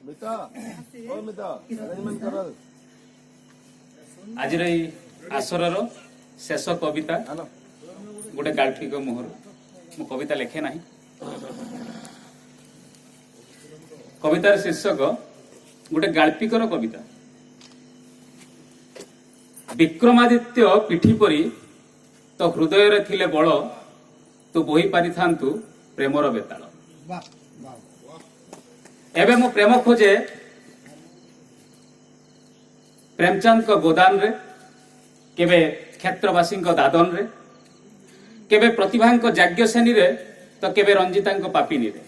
ମିତା, ଓ Mita, arrangement କର। ଆଜିର ଏଇ ଆସରର ଶେଷ କବିତା ଆନ। ଗୋଟେ ଗାଳ୍ପିକ ମୁହଁରୁ। ମୁଁ କବିତା ଲେଖେ ନାହିଁ। କବିତାର ଶୀର୍ଷକ ଗୋଟେ ଗାଳ୍ପିକର କବିତା। ବିକ୍ରମାଦିତ୍ୟ ପିଠି ପରି ତୋ ହୃଦୟରେ ଥିଲେ ବଳ, ତୁ ବୋହି ପାରିଥାନ୍ତୁ ପ୍ରେମର ବେତାଳ। ଏବେ ମୁଁ ପ୍ରେମ ଖୋଜେ ପ୍ରେମଚାନ୍ଦଙ୍କ ଗୋଦାନରେ, କେବେ କ୍ଷେତ୍ରବାସୀଙ୍କ ଦାଦନରେ, କେବେ ପ୍ରତିଭାଙ୍କ ଯାଜ୍ଞସେନୀରେ ତ କେବେ ରଞ୍ଜିତାଙ୍କ ପାପିନୀରେ।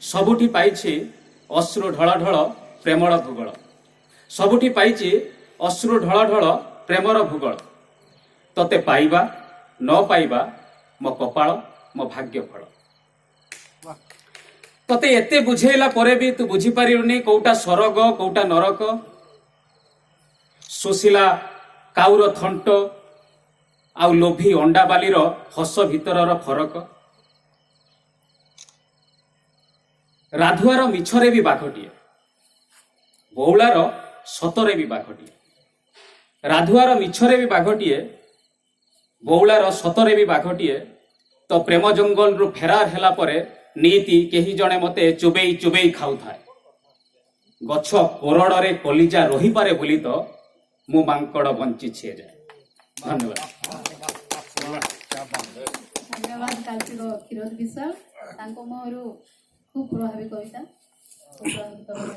ସବୁଠି ପାଇଛି ଅଶ୍ରୁ ଢଳ ଢଳ ପ୍ରେମର ଭୂଗୋଳ। ସବୁଠି ପାଇଛି ଅଶ୍ରୁ ଢଳ ଢଳ ପ୍ରେମର ଭୂଗୋଳ। ତତେ ପାଇବା ନ ପାଇବା ମୋ କପାଳ, ମୋ ଭାଗ୍ୟ ଫଳ। ତତେ ଏତେ ବୁଝେଇଲା ପରେ ବି ତୁ ବୁଝିପାରିଲୁନି କୋଉଟା ସରଗ, କୋଉଟା ନରକ। ଶୋଷିଲା କାଉର ଥଣ୍ଟ ଆଉ ଲୋଭୀ ଅଣ୍ଡାବାଲିର ହସ ଭିତରର ଫରକ। ରାଧୁଆର ମିଛରେ ବି ବାଘଟିଏ, ବଉଳାର ସତରେ ବି ବାଘଟିଏ। ରାଧୁଆର ମିଛରେ ବି ବାଘଟିଏ, ବଉଳାର ସତରେ ବି ବାଘଟିଏ। ତ ପ୍ରେମ ଜଙ୍ଗଲରୁ ଫେରାର ହେଲା ପରେ ନିତି କେହି ଜଣେ ମତେ ଚୋବେଇ ଚୋବେଇ ଖାଉଥାଏ। ଗଛ କୋରଡ଼ରେ କଲିଜା ରହିପାରେ ବୋଲି ତ ମୁଁ ମାଙ୍କଡ଼ ବଞ୍ଚିଛି ଏଯାଏ। ଧନ୍ୟବାଦ। ଧନ୍ୟବାଦ ଗାଳ୍ପିକ କ୍ଷୀରୋଦ ବିଶ୍ୱାଳ। ତାଙ୍କ ମୁହଁରୁ ଖୁବ୍ ପ୍ରଭାବୀ କବିତା, ଖୁବ୍ ପ୍ରଭାବିତ କଲା।